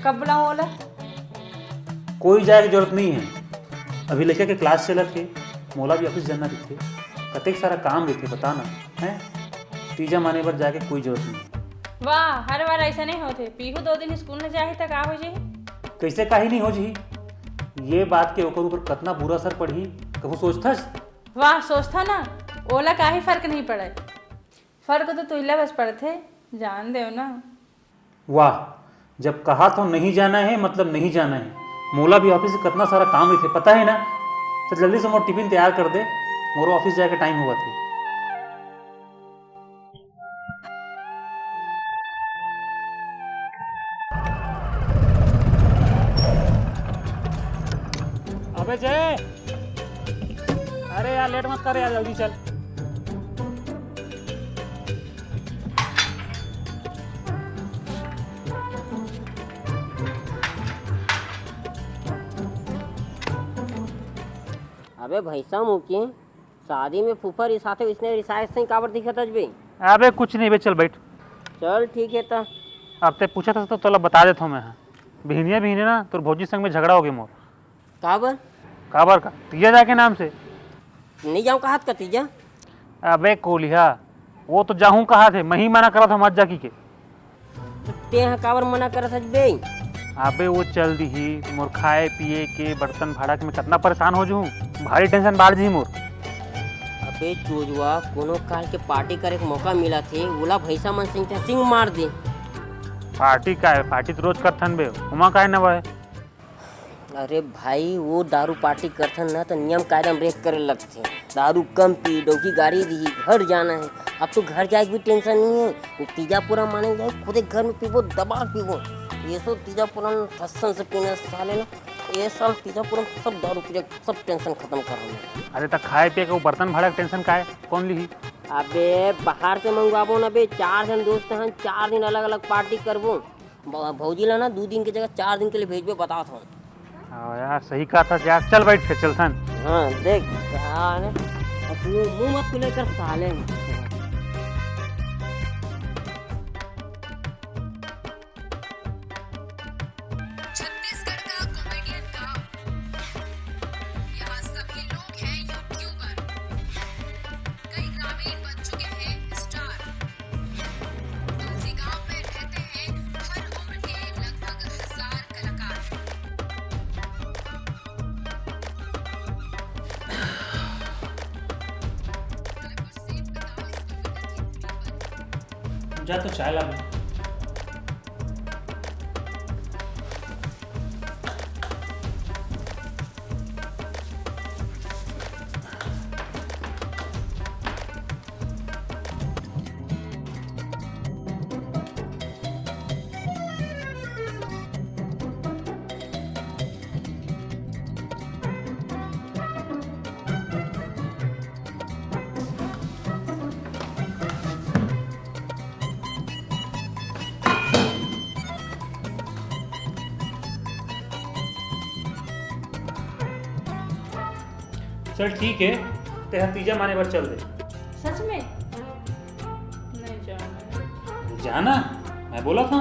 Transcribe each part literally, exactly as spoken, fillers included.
कब बुलाऊं ओला? कोई जाए के जरूरत नहीं है। अभी लइका के क्लास चलत हे, मोला भी ऑफिस जाना रहिथे, कतेक सारा काम रहिथे, बता ना, हैं? तीजा माने बर जाए के कोई जरूरत नहीं है। वाह, हर बार ऐसा नहीं होथे। पीहू दो दिन स्कूल न जाही त का हो जाही? कैसे काहे नहीं हो जाही? ये बात के ओकर ऊपर कतना बुरा असर पड़ही, कभू सोचथस? वाह, सोचथा ना, ओला काहे फर्क नहीं पड़े। फर्क तो तुइला बस पड़थे, जान देव ना। वाह, जब कहा तो नहीं जाना है, मतलब नहीं जाना है। मोला भी ऑफिस से कतना सारा काम रहिथे, पता है ना? तो जल्दी से मोर टिफिन तैयार कर दे, मोरो ऑफिस जाए के टाइम होवत हे। अबे जय, अरे यार, लेट मत कर यार, जल्दी चल। अबे भैसा मुके, शादी में फूफा रिसाथे इसने रिसाए से काबर दिखत हस बे? अबे कुछ नहीं बे, चल बैठ। चल ठीक है त। अब ते पूछत हस तो तोला बता देत हूँ मैं। बिहनिया बिहनिया ना तोर भौजी संग में झगड़ा हो गया मोर। काबर? काबर का? तीजा जाके नाम से। नहीं जाऊँ कहत का तीजा? अबे कोलिहा, वो तो जाहूँ कहा थे, मैं ही मना करा था मत जा की के। ते ह काबर मना करत हस बे? अबे वो चल दीही, मोर खाए पिए के बर्तन भाड़ा के मैं कितना परेशान हो जूँ, भारी टेंशन बाढ़ जी मोर। अबे चोजवा, कोनो काल के पार्टी करे के मौका मिला थे, ओला भैसा मन सिंह सिंह मार दे। पार्टी का है? पार्टी तो रोज करथन बे, उमा का है नवा है? अरे भाई, वो दारू पार्टी करथन ना, तो नियम कायदा में ब्रेक करे लगथे। दारू कम पी, डौकी गाड़ी दी, घर जाना है। अब तो घर जाए के भी टेंशन नहीं है। तीजा पूरा माने जाए, खुदे घर में पीबो, दबा के पीबो। ये सब तीजा पूरा ठस्सन से पीने साले ना। ये साल तीजा पूरा सब दारू पी, सब टेंशन खत्म कर हमने। अरे, तो खाए पिए के वो बर्तन भाड़ा के टेंशन का है? कौन ली? अबे, बाहर से मंगवाबो ना बे, चार जन दोस्त हैं, चार दिन अलग अलग पार्टी करबो। ब-, भौजी ला ना दू दिन के जगह चार दिन के लिए भेजबे, बतात हूँ। हाँ यार, सही कहा था यार। चल बैठ के चलथन। हाँ, देख, हाँ, ने, अपने मुंह मत खुले कर साले। छत्तीसगढ़ का कॉमेडियन गांव। यहाँ सभी लोग हैं यूट्यूबर। कई ग्रामीण बन चुके हैं स्टार। तुलसी गांव में रहते हैं हर उम्र के लगभग हजार कलाकार। जा तो चाय ला। चल ठीक है, तेहा तीजा माने बर चल दे। सच में? नहीं जाऊँ मैं। जाना, मैं बोला था।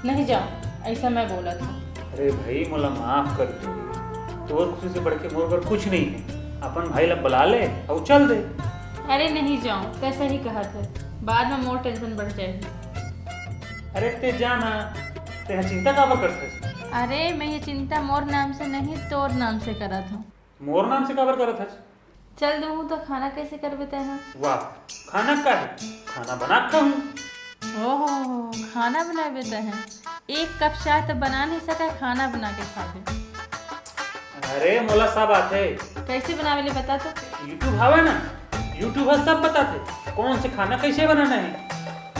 नहीं जाऊँ, ऐसा मैं बोला था। अरे भाई, मोला माफ कर दे, तोर खुशी से बढ़ के मोर बर कुछ नहीं है। अपन भाई ला बुला ले और चल दे। अरे नहीं जाऊँ, तै सही कहा था, बाद में मोर टेंशन बढ़ जाएगी। अरे ते जाना, ते चिंता काबर करथस? अरे मैं ये चिंता मोर नाम से नहीं, तोर नाम से करा था। मोर नाम से काबर करत हस? चल दूहूँ तो खाना कैसे करबे तैं ह? वाह, खाना का है? खाना बना के खाहूँ। ओहो, खाना बनाबे तैं ह? एक कप चाय तो बना नहीं सके, खाना बना के खाबे। अरे मोला सब आथे। कैसे बनाबे ले बता तो। YouTube हवे ना, YouTube ह सब बताथे, कौन से खाना कैसे बनाना है।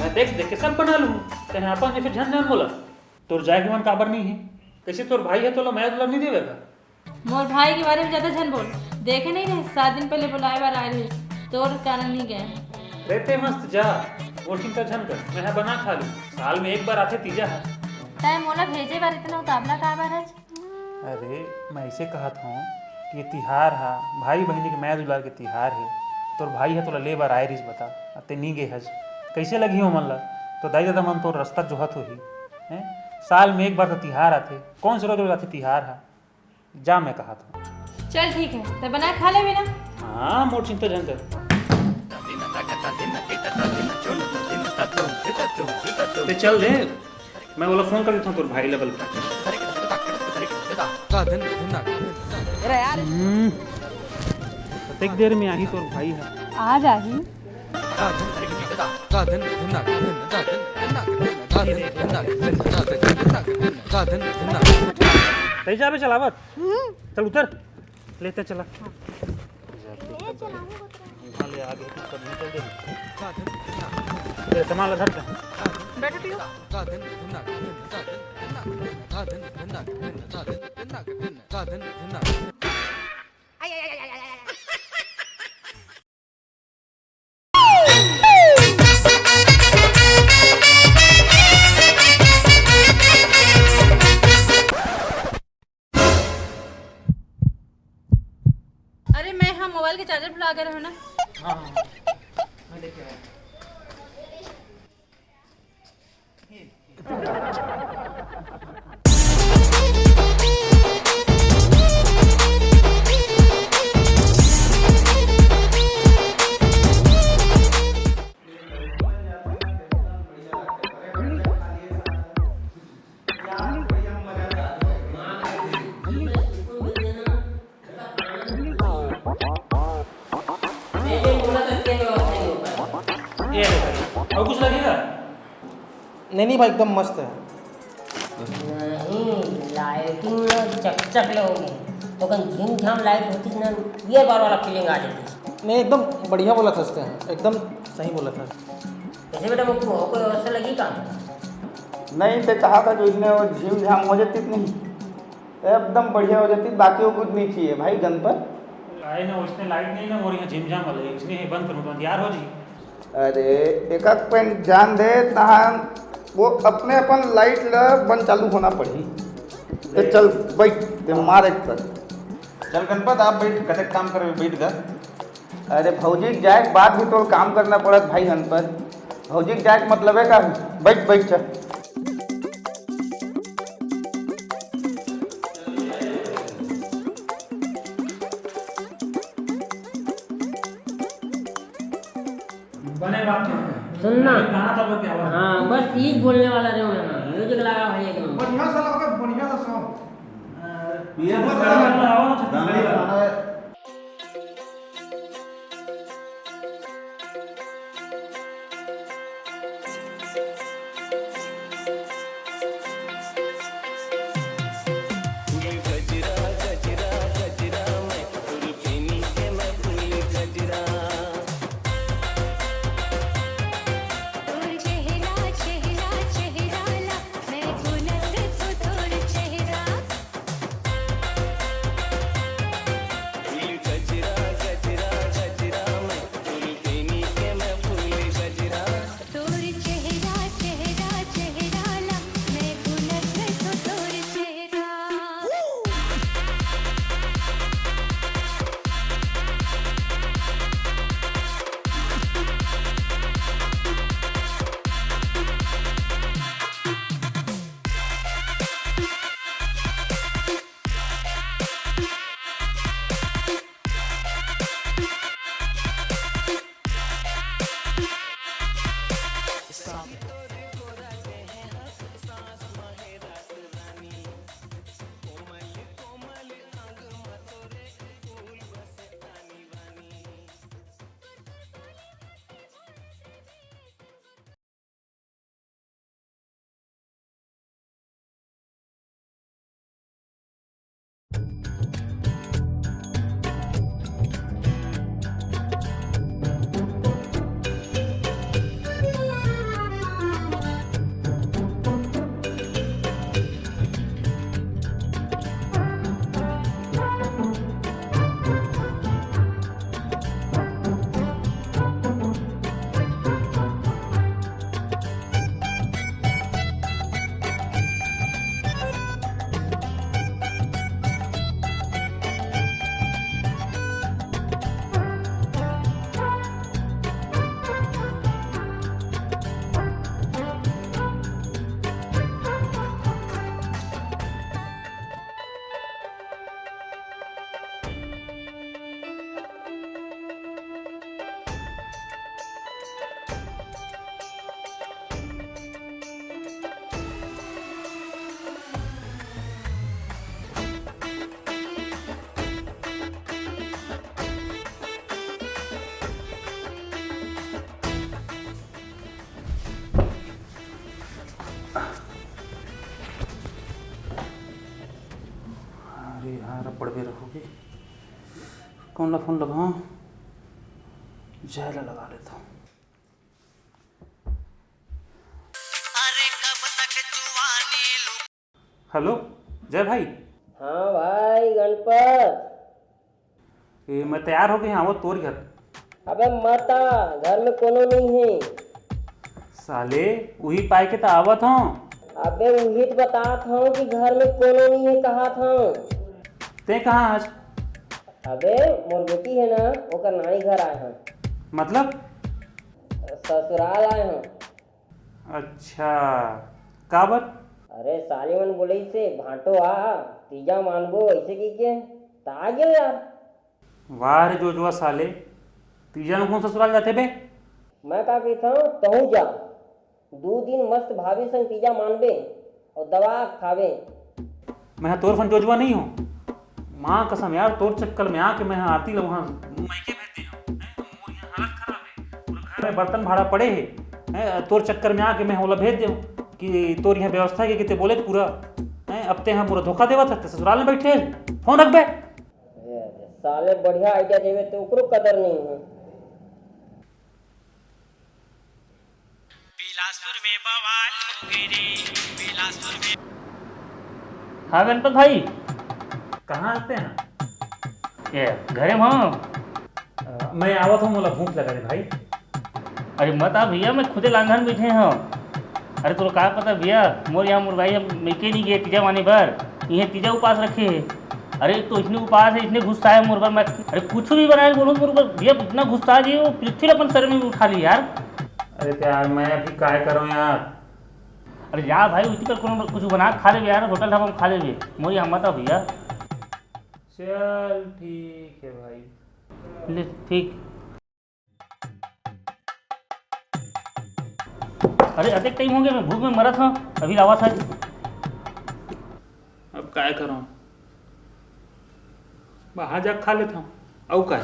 मैं देख देख के सब बना लूँ। तैं अपन जैसे झन झन बोला। तोर जाए के मन काबर नहीं है? कैसे तोर भाई है तोला मया दुलार नहीं देवे का? मोर भाई के बारे में ज्यादा झन बोल। देखे नहीं रहे, सात दिन पहले बुलाए बर आए रहे, तोर कारण नहीं गए। रे ते मस्त जा, वो चिंता झन कर, मैं ह बना खा लूँ। साल में एक बार आथे तीजा ह। तै मोला भेजे बर इतना उतावला काबर है? अरे, मैं ऐसे कहत हूँ कि ये तिहार हा भाई बहनी के मया दुलार के तिहार है। तोर भाई ह तोला ले बर आए रिस बता, अब ते नी गे हस, कैसे लगही ओमन ला? तो दाई ददा मन तोर रास्ता जोहत होही, हैं? साल में एक बार तो तिहार आथे, कौन से रोज रोज आथे तिहार हा? जा, मैं कहा था। चल ठीक है, तो बना खा लेबे ना। हाँ, मोर चिंता झन कर। ते चल दे, मैं ओला फोन कर देता हूँ तोर भाई ला बल। हम्म, कतेक देर में आही तोर भाई है? आ जाही। तै जाबे चलावत। चल उतर, लेते चला। ले, आगे तू सब निकल दे। ले, सामान ला धर के। बैठो पियो। अरे, मैं हाँ मोबाइल के चार्जर भुला गे रहेंव ना। हाँ, हाँ, हाँ। मैं लेके आया। ये लो भाई, और कुछ लगेगा? नहीं, नहीं भाई, एकदम मस्त है। नहीं, lighting ना चकचक ले होगी। तो कहीं झिम झम light होती ना, ये बार वाला feeling आ जाती। नहीं, एकदम बढ़िया बोला था उसने, एकदम सही बोला था। कैसे बेटा, मुझको और कोई व्यवस्था लगी का? नहीं, ते कहा था जो इसने वो झिम झाम हो जाती नहीं, एकदम बढ़िया हो जाती, बाकी वो कुछ नहीं चाहिए भाई गणपत। आए ना, उसने light नहीं ना, मोर यहाँ झिम झाम वाले, इसने ही बंद करूँ तो अंधियार हो जी। अरे, एक एक point जान दे, तहां वो अपने अपन light ल बंद चालू होना पड़ी। ते चल, बैठ, ते मार एक कर। चल गणपत, आप बैठ, कतेक काम करबे, बैठ गा। अरे भौजी के जाए के बाद भी तोर काम करना पड़त भाई गणपत। भौजी के जाए के मतलब है का? बैठ, बैठ, चल। बने बात है। सुन ना। गाना तो बहुत प्यारा है। हाँ, बस ये बोलने वाला रहे हूँ मैं। Music लगा भाई एकदम। बढ़िया सा लगा, बढ़िया सा song। ये गाना तो आओ ना, छत्तीसगढ़ी गाना। पड़बे रहोगे। कौन ला फोन लगाऊं? जय ला लगा लेता हूँ। हेलो, जय भाई। हाँ भाई गणपत। ए, मैं तैयार हो गए, आवत तोर घर। अबे मत आ, घर में कोनो नहीं है। साले, उही पाए के त आवत हूँ। अबे उही त बतात हूँ कि घर में कोनो नहीं है, कहात हूँ। ते कहाँ आज? अबे मोर बेटी है ना, ओकर नानी घर आए हूँ। मतलब? ससुराल आए हूँ। अच्छा, काबर? अरे साली मन बोले से भांटो आ, तीजा मानबो ऐसे की के, त आ गयो यार। वाह रे जोजवा साले, तीजा में कौन ससुराल जाथे बे? मैं का कहता हूँ, तहूँ जा, दू दिन मस्त भाभी संग तीजा मानबे और दवा खावे। मैं हा तोर फन जोजवा नहीं हूँ। माँ कसम यार, तोर चक्कर में आके मैं हा आती ला वहाँ मायके भेज दे हूँ। हैं, मोर यहाँ हालत खराब है, पूरा घर में बर्तन भाड़ा पड़े है। हैं, तोर चक्कर में आके मैं ओला भेज दे हूँ कि तोर यहाँ व्यवस्था के किते बोले पूरा। हैं, अब ते हा पूरा धोखा देवत है, ते ससुराल में बैठे है। फोन रख बे। ए, साले बढ़िया आइडिया देवे तो ओकरो कदर नहीं है। बिलासपुर में बवाल हो गई रे, बिलासपुर में। हाँ गणपत भाई। कहाँ आते हैं? ये घरे में हूँ। अ, मैं आवत हूँ, मोला भूख लगा रे भाई। अरे मत आ भैया, मैं खुदे लांघन बैठे हूँ। अरे तोर का पता भैया, मोर यहाँ मोर भाई अब मेके नहीं गए तीजा माने बर, इहे तीजा उपास रखे है। अरे तो इतने उपास है, इतने गुस्सा है मोर बर, मैं अरे कुछ भी बनाए बोलूँ मोर बर, भैया इतना गुस्सा जी वो पृथ्वी अपन सर में उठा ली यार। अरे तो यार मैं अभी काय करूँ यार। अरे जा भाई, उसी पर कोनो कुछ बना के खा लेबे यार, होटल ढाबा में खा लेबे, मोर यहाँ मत आ भैया। चल ठीक है भाई। ले ठीक। अरे अतेक टाइम हो गया, मैं भूख में मरत हूँ, अभी लावा था। अब काय करूँ, बाहर जा खा लेता हूँ। अउ काय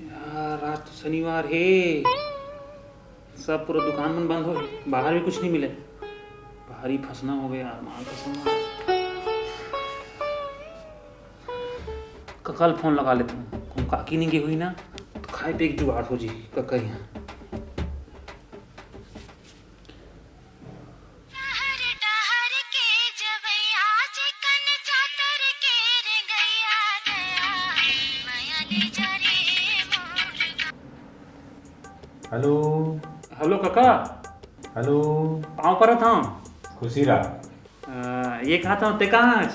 यार, आज तो शनिवार है, सब पूरा दुकान मन बंद हो, बाहर भी कुछ नहीं मिले, भारी फंसना हो गया यार, माँ कसम। कका ल फोन लगा लेता हूँ, कहूँ काकी नहीं गई हुई ना, तो खाए पे एक जुगाड़ हो जी कका यहाँ। हेलो। हेलो कका। हेलो। पाँव परत हूँ। खुशी रहा। अ, ये कहा था, ते कहाँ आज?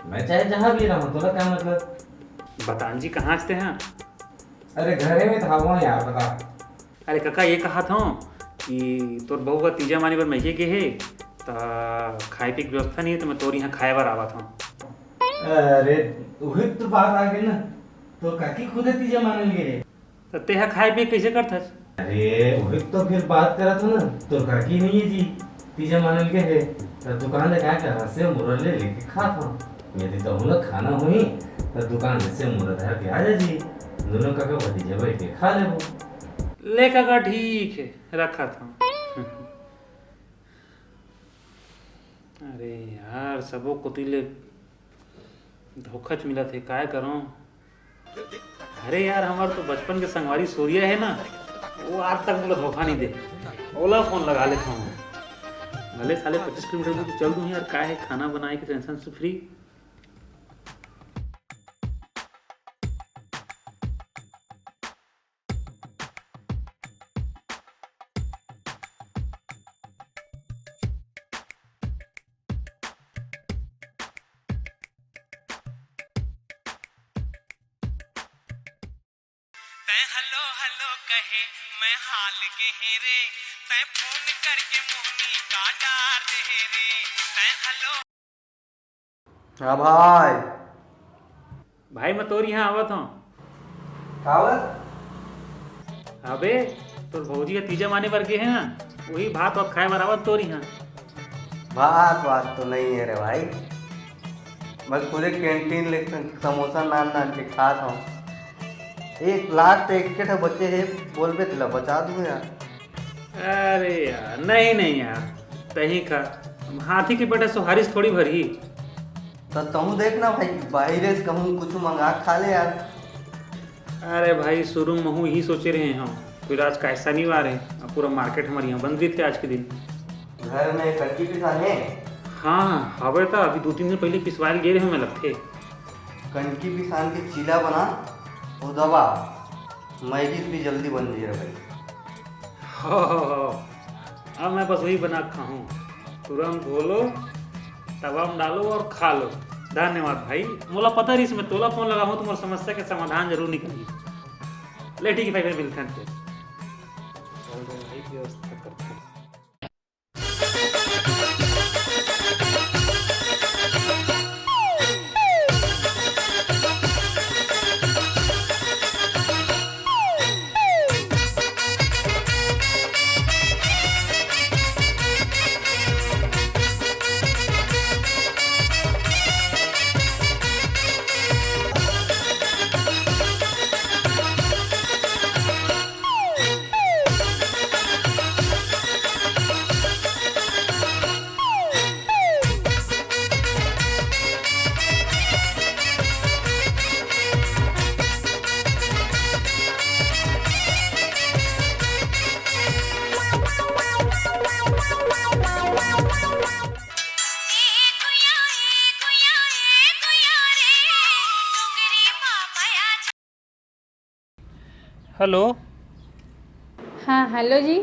मैं चाहे जहाँ भी रहूँ, तोला क्या मतलब? बतान जी, कहाँ आज ते हैं? अरे, घरे में था वो यार, बता। अरे कका, ये कहा था कि तोर बहू का तीजा माने बर मइके गे हे, त खाए पी के व्यवस्था नहीं है, तो मैं तोर यहाँ खाए बर आवा था। अरे, वही तो बात आ गई ना, तोर काकी खुदे तीजा माने गे हे। त तेहा खाए पिए कइसे करथस? अरे, वही तो फिर बात करत हूँ ना, तोर काकी नहीं है जी, तीजा मानल के है, त दुकान ले का कर, सेव मुरल ले लेके खात हूँ। यदि तो हम लोग खाना हुई, त दुकान ले सेव मुरल धर के आ जा जी, दोनों काका भतीजा बैठ के खा लेबो। ले काका, ठीक है, रखत हूँ। अरे यार, सबो कोती ले धोखाच मिलत हे, काय करों? अरे यार, हमार तो बचपन के संगवारी सूर्या है ना, वो आज तक मोला धोखा नहीं दे। ओला फोन लगा लेता हूँ। भले साले पच्चीस किलोमीटर दूर चल दूँ यार, काय है, खाना बनाए के टेंशन से फ्री। तैं हेलो हेलो कहे, मैं हाल के हे रे। तैं फोन करके मोहनी का डार दे हे रे। तैं हेलो। हाँ भाई। भाई, मैं तोर यहाँ आवत हूँ। काबर? अबे, तोर भौजी का तीजा माने बर गे हे ना, वही भात वात खाए बर आवत तोर यहाँ। भात वात तो नहीं है रे भाई, मैं खुदे कैंटीन ले समोसा नान नान के खात हूँ। एक लाख तो एक ठो बचे हे, बोलबे तेला बचा दूँ यार। अरे यार, नहीं नहीं यार, तहीं खा। हाथी के पेट सोहारी से थोड़ी भरही। त तहूँ देख ना भाई, बाहिरे से कहूँ कुछ मंगा के खा ले यार। अरे भाई, शुरू में महूँ यही सोचे रहे हँव, फिर आज काय शनिवार हे, अब पूरा market हमर यहाँ बंद रहिथे आज के दिन। घर में कनकी पिसान हे? हाँ, हवे त अभी दू तीन दिन पहले पिसवाए ल गे रहे हँव मैं लगथे। कनकी पिसान के चीला बना, वो दबा, मैगी भी जल्दी बन जाही रे भाई। हो, हो, हो। अब मैं बस वही बना के खाहूँ। तुरंत घोलो, तवा में डालो और खा लो। धन्यवाद भाई। मोला पता रहिस, मैं तोला फोन लगाहूँ त मोर समस्या के समाधान जरूर निकलही। ले ठीक हे भाई, फिर मिलथन फिर। चल रे भाई, व्यवस्था करथन। हेलो। हाँ, हेलो जी।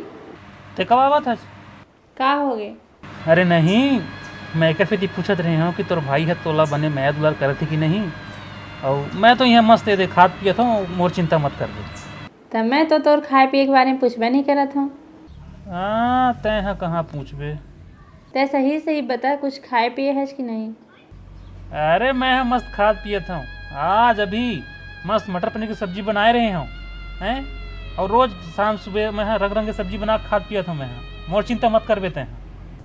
ते कब आवत हस? का होगे? अरे नहीं, मैं एकर सेती पूछत रहे हँव कि तोर भाई ह तोला बने मया दुलार करत हे कि नहीं, अउ मैं तो यहाँ मस्त ए दे खात पियत हँव, मोर चिंता मत करबे। त मैं तो तोर खाए पिए के बारे में पूछबे नहीं करत हँव। हाँ, तैं ह कहाँ पूछबे? तैं सही सही बता, कुछ खाए पिए हस कि नहीं? अरे, मैं ह मस्त खात पियत हँव। आज अभी मस्त मटर पनीर के सब्जी बनाए रहे हँव, हैं? अउ रोज शाम सुबह मैं ह रंग रंग के सब्जी बना के खात पियत हँव मैं ह। मोर चिंता मत करबे तैं ह।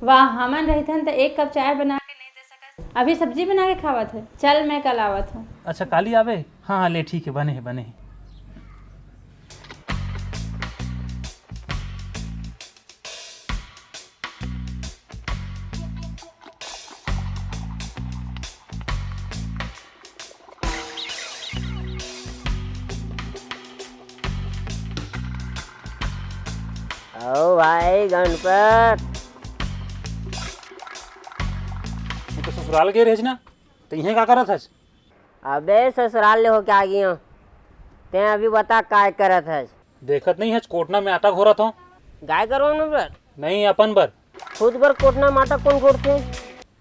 वाह, हमन रहिथन त एक कप चाय बना के नहीं दे सकस, अभी सब्जी बना के खावत हे। चल, मैं कल आवत हँव। अच्छा, काली आबे? हाँ, हाँ, ले, ठीक हे, बने हे, बने हे। ओ भाई गणपत। तैं तो ससुराल गे रहेस ना, त इहें का करत हस? अबे ससुराल ले होके आ गे हँव, तैं अभी बता काय करत हस? देखत नहीं हस, कोटना में आटा घोरत हँव। गाय गरुवा मन बर? नहीं, अपन बर। खुद बर कोटना में आटा कोन घोरथे?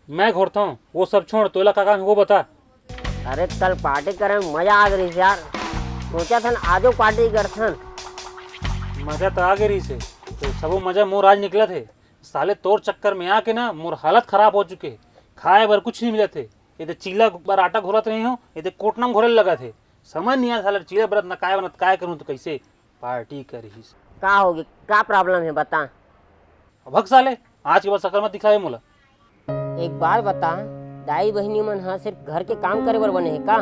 मैं घोरत हँव, वो सब छोड़, तोला का काम हे वो बता। अरे कल पार्टी करे में मजा आ गे रहिस यार, सोचत हन आजो पार्टी करथन। मजा त आ गे रहिस हे, त सबो मजा मोर आज निकलत हे। साले तोर चक्कर में आके ना मोर हालत खराब हो चुके हे, खाए बर कुछ नहीं मिलत हे। एदे चीला बर आटा घोरत रहे हँव, एदे कोटना में घोरे लगत हे। समझ नहीं आत साले चीला बनत ना काय बनत, काय करूँ त कइसे पार्टी करही। का होगे, का problem हे बता। अब भग साले, आज के बाद शक्ल मत दिखावे मोला। एक बात बता, दाई बहिनी मन ह सिर्फ घर के काम करे बर बने हे का?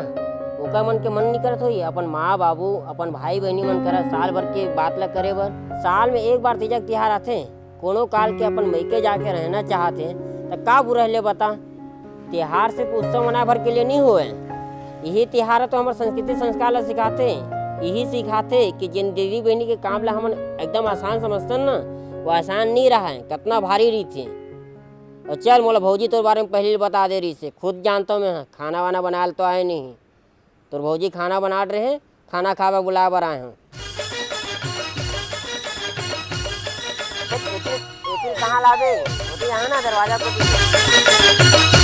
ओकर मन के मन नइ करत होही अपन माँ बाबू, अपन भाई बहिनी मन करा साल भर के बात ला करे बर? साल में एक बार तीजा के तिहार आथे, कोनो काल के अपन मइके जाके रहना चाहत हे, त का बुरा हे ले बता? तिहार सिर्फ उत्सव मनाए भर के लिए नइ होवय। इही तिहार ह तो हमर संस्कृति संस्कार ला सिखाथे। इही सिखाथे कि जेन दीदी बहिनी के काम ला हमन एकदम आसान समझथन ना, वो आसान नइ रहय, कतना भारी रहिथे। अउ चल, मोला भौजी तोर बारे में पहली ले बता दे रहिस हे, खुद जानथों मैं, खाना वाना बनाए ल तो आए नहीं। तोर भौजी खाना बनात रहे, खाना खाए बर बुलाए बर आए हँव। एती, एती कहाँ लाबे? ओती यहाँ ना दरवाजा को।